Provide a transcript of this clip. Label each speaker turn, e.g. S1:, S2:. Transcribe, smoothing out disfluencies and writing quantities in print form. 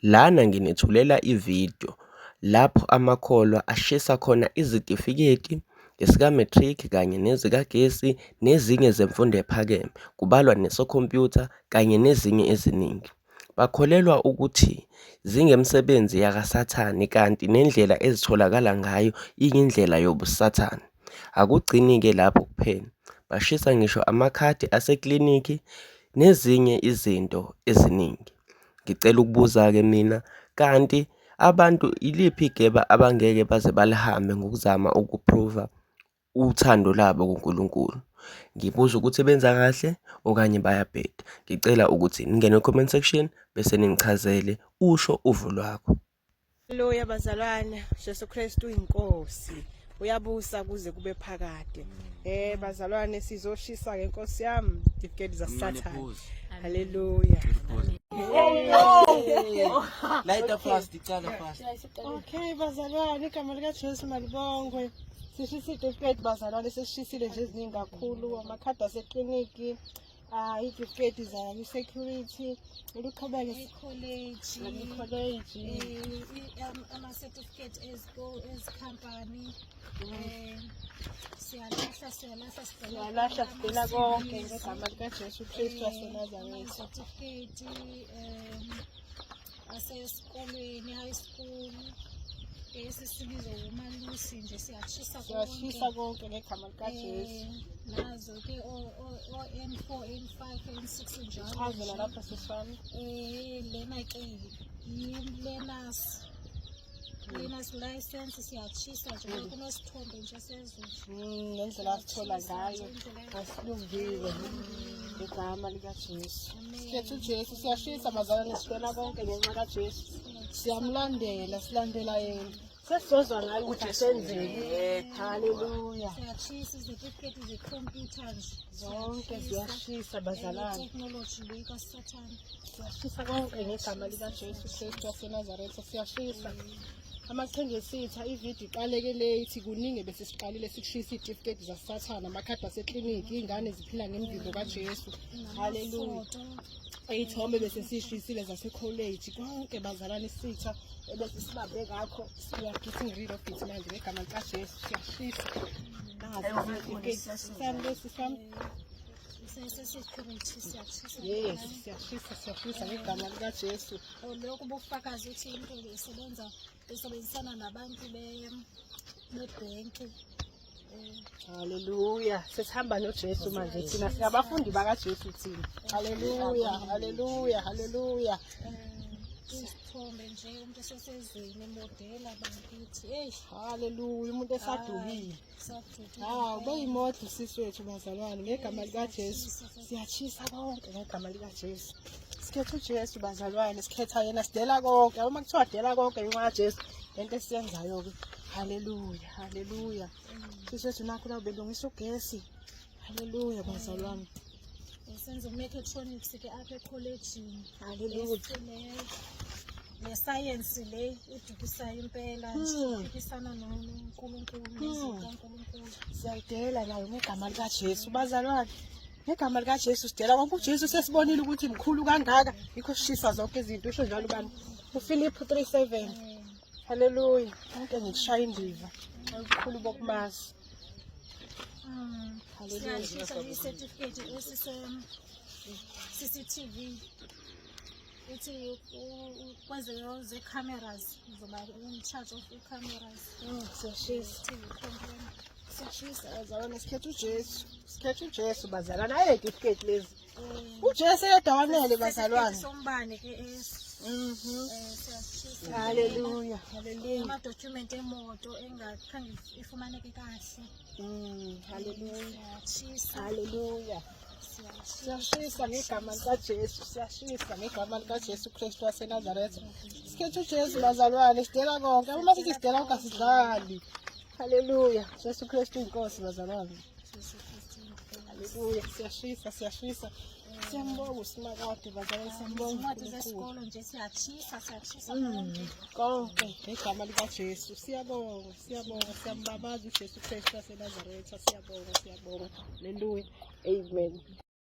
S1: Lana nginethulela ividiyo lapho amakholwa ashisa khona izitifiketi, esika-matric kanye nezikagesi nezinye zemfundo ephakeme, kubalwa nesekhompyutha kanye nezinye eziningi. Bakholelwa ukuthi zingemisebenzi yakasathane kanti nendlela ezitholakala ngayo iyindlela yobusathane. Akugcini-ke lapho kuphela, bashisa ngisho amakhadi aseklinikhi nezinye izinto eziningi. Ngicela ukubuza-ke mina, kanti abantu iliphi igeba abangeke baze balihambe ngokuzama ukuphruva uthando labo kuNkulunkulu? Ngibuza ukuthi benza kahle okanye bayabheda? Ngicela ukuthi ningene ku-comment section bese ningichazele usho uvo lwakho.
S2: Haleluya bazalwane, Jesu Kristu inkosi. Uyabusa kuze kube phakade. Bazalwane sizoshisa ke Nkosi yami, certificate za Satan. Haleluya.
S3: Lighter fast, icala fast.
S2: Okay bazalwane, igama lika Jesu malibongwe. Sishisa certificate bazalwane, sesishisile nje eziningi kakhulu, amakhadi asekliniki. Ah, iy'tifiketi zakwi-security, luqhubeke
S4: Ekholeji.
S2: Ikholeji.
S4: Ama-certificate ezikhampani. Siyalahla, siyalahla,
S2: Siyalahla, sidela konke ngegama likaJesu Kristu waseNazaretha.
S4: Certificate asesikolweni, high school, esisibiza umalusi nje, siyashisa.
S2: Siyashisa konke ngegama likaJesu.
S4: Nazo ke o-N4, N5, N6 njalo.
S2: Chazela lapho, siswami.
S4: Lena ke yi-learners license, siyatshisa nje, kunesithombe nje sezwe.
S2: Ngendlela asithola ngayo asilungile, ngegama likaJesu. Sikhethe uJesu, siyashisa bazalwane, sidela konke ngenxa kaJesu. Siyamlandela, silandela yena. Sesizozwa ngayo ukuthi asenzeni. Haleluya.
S4: Siyatshisa izitifiketi zekhompyutha nje.
S2: Zonke ziyashisa bazalwane.
S4: Technology le kasathane.
S2: Siyashisa konke ngegama likaJesu Kristu waseNazaretha, siyashisa. Amaqhinga esitha, ividiyo iqaleke late, kuningi bese siqalile sikushisa, iy'tifiketi zasathane, amakhadi asekliniki, iy'ngane ziphila ngemvimbo kaJesu. Haleluya. Iy'thombe bese siyishisile zasekholeji, konke bazalwane, isitha ebese sibambe ngakho, we are getting rid of it manje ngegama likaJesu, siyashisa. Nazi izitifiketi sami, lesi sami.
S4: Se-security siyatshisa.
S2: Yes, siyashisa, siyashisa ngegama likaJesu.
S4: Lokhu bufakazi ukuthi into isebenza, isebenzisana nabantu bebhenki.
S2: Haleluya. Sesihamba noJesu manje thina, singabafundi bakaJesu thina. Haleluya, haleluya, haleluya.
S4: Isithombe nje umuntu esesezweni emodela bakithi, eyi.
S2: Haleluya, umuntu esadukile.
S4: Sadukile.
S2: Hawu, beyimodla usisi wethu bazalwane, ngegama likaJesu. Siyachisa konke ngegama likaJesu. Sikhetha uJesu bazalwane, sikhetha yena, sidela konke. Uma kuthiwa dela konke ngenxa kaJesu, lento esiyenzayo ke. Haleluya, haleluya. Sisi wethu nakho la belungisa ugesi. Haleluya bazalwane.
S4: Senza mechatronics ke apha ekholejini.
S2: Haleluya.
S4: Le sayensi le idukisayo impela nje, iphikisana noNkulunkulu nezinto kaNkulunkulu.
S2: Siyayidela nayo ngegama likaJesu bazalwane, ngegama likaJesu sidela konke. UJesu sesibonile ukuthi mkhulu kangaka, yikho sishisa zonke izinto. Usho njalo ubani? UFiliphu 3:7. Haleluya. Konke ngikushaya indiva ubukhulu bokumazi. Haleluya.
S4: Siyashisa i-certificate esise CCTV, ithi kweze ze-cameras, uzoba in charge of i-cameras.
S2: Siyashisa.
S4: TV company.
S2: Siyashisa bazalwane, sikhetha uJesu, sikhetha uJesu bazalwane. Ayi, certificate lezi, uJesu yedwa wanele bazalwane.
S4: Sombane ke siyashisa.
S2: Haleluya, haleluya.
S4: Amadokhumenti emoto engakhange ifumaneke kahle.
S2: Haleluya.
S4: Siyashisa.
S2: Haleluya.
S4: Siyashisa.
S2: Siyashisa ngegama likaJesu, siyashisa ngegama likaJesu Kristu waseNazaretha. Sikhetha uJesu bazalwane, sidela konke. Uma sithi sidela konke, asidlali. Haleluya. Jesu Kristu inkosi bazalwane.
S4: Jesu Kristu.
S2: Haleluya, siyashisa, siyashisa. Siyambonga uSimakade bazalwane, siyambonga
S4: Izincwadi
S2: uNkulunkulu.
S4: zesikolo nje siyashisa, siyashisa konke.
S2: Konke ngegama likaJesu. Siyabonga, siyabonga, siyambabaza uJesu Kristu waseNazaretha. Siyabonga, siyabonga. Haleluya. Amen.